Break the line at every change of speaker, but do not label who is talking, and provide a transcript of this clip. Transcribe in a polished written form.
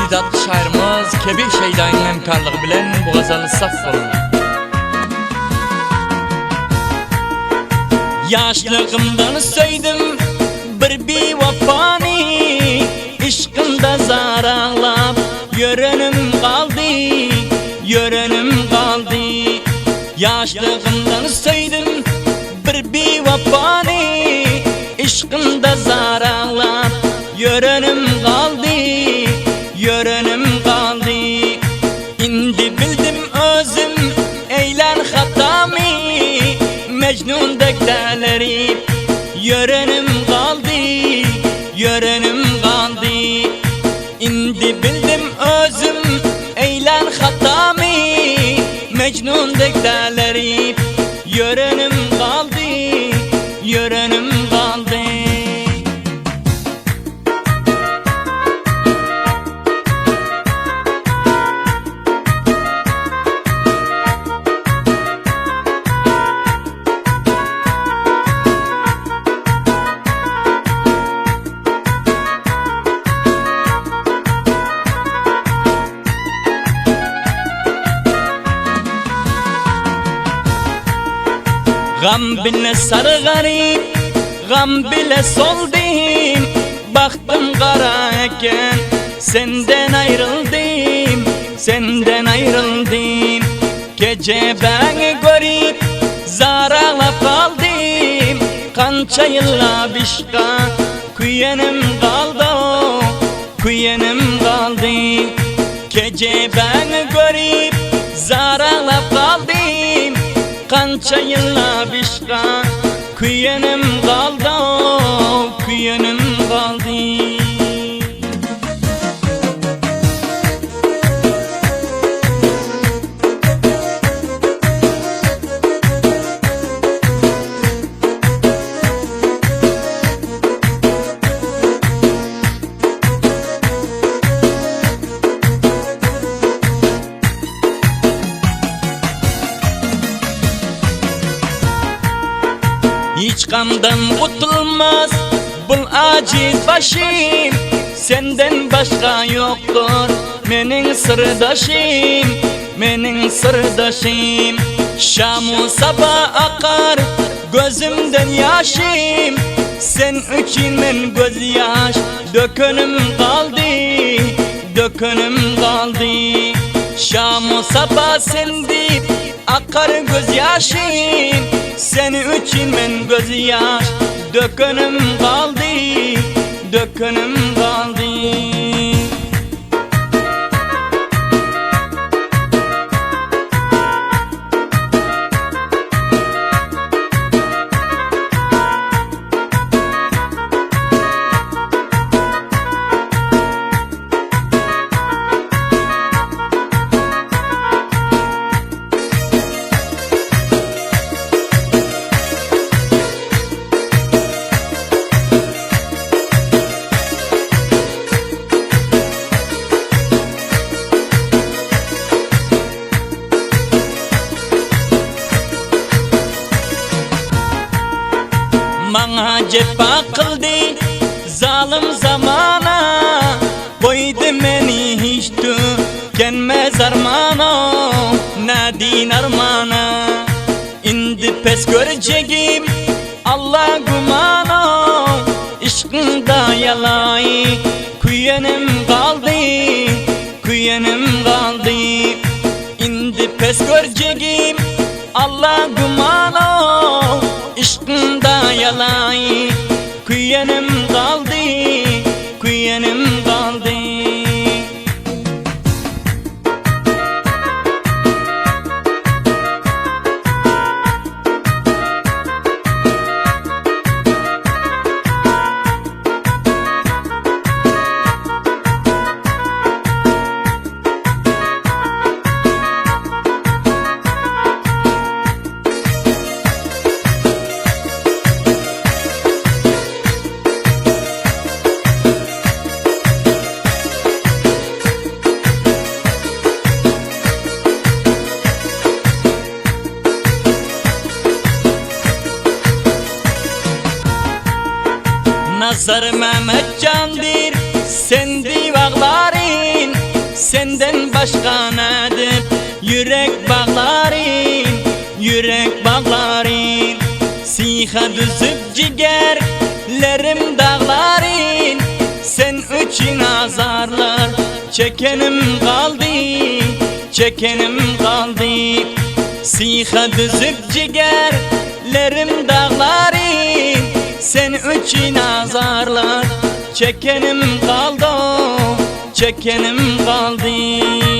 Istidatly şaýrymyz Kebir Şeýdaýynyň hemkarlygy bilen bu gazal saf boldy. Ýaşlygymdan söýdüm bir biwepany, Yşkynda zar aglap ýörenim galdy, Ýörenim galdy. Ýaşlygymdan söýdüm bir biwepany, Yşkynda zar aglap ýörenim galdy, Ýörenim galdy. Indi bildim özüm eýlän hatamy, Mejnun dek dälerip ýörenim galdy, Ýörenim galdy. Indi bildim özüm eýlän hatamy, Mejnun dek dälerip ýörenim galdy, Ýörenim galdy. Gam bile sargaryp, gam bile soldym, Bagtym gara eken, senden aýryldym, Senden aýryldym. Kejebäňi görüp, zar aglap galdym, Kança ýyllap yşka küýenim galdy, Küýenim galdy. Kejebäňi görüp, zar aglap galdym, Kança ýyllap yşka küýenim galdy, Küýenim galdy. Hiç gamdan gutulmaz bul aciz başym, Senden başga ýokdur meniň syrdaşym, Meniň syrdaşym. Şamu saba akar gözümden ýaşym, Sen üçin men gözýaş dökenim galdy, Dökenim galdy. Şamu saba sen diýip akar gözýaşym, Sen üçin men gözýaş dökenim galdy, Dökenim galdy. Maňa jepa kyldy zalym zamana, Goýdy meni hiç tükenmez armana, Nädin armana. Indi pes görjegim Alla gümana, Yşkyňda ýalaý küýenim galdy, Küýenim galdy. Indi pes görjegim Alla gümana, Yşkyňda ýalaý küýenim galdy, Küýenim galdy. Nazar Mehmetcandyr sen diýip aglaryn. Başga nädip ýürek baglaryn, ýürek baglaryn. Syha düzüp jigerlerim daglaryn, Sen üçin azarlar çekenim galdy, çekenim galdy. Syha düzüp jigerlerim daglaryn, Sen üçin azarlar çekenim galdy, çekenim galdy.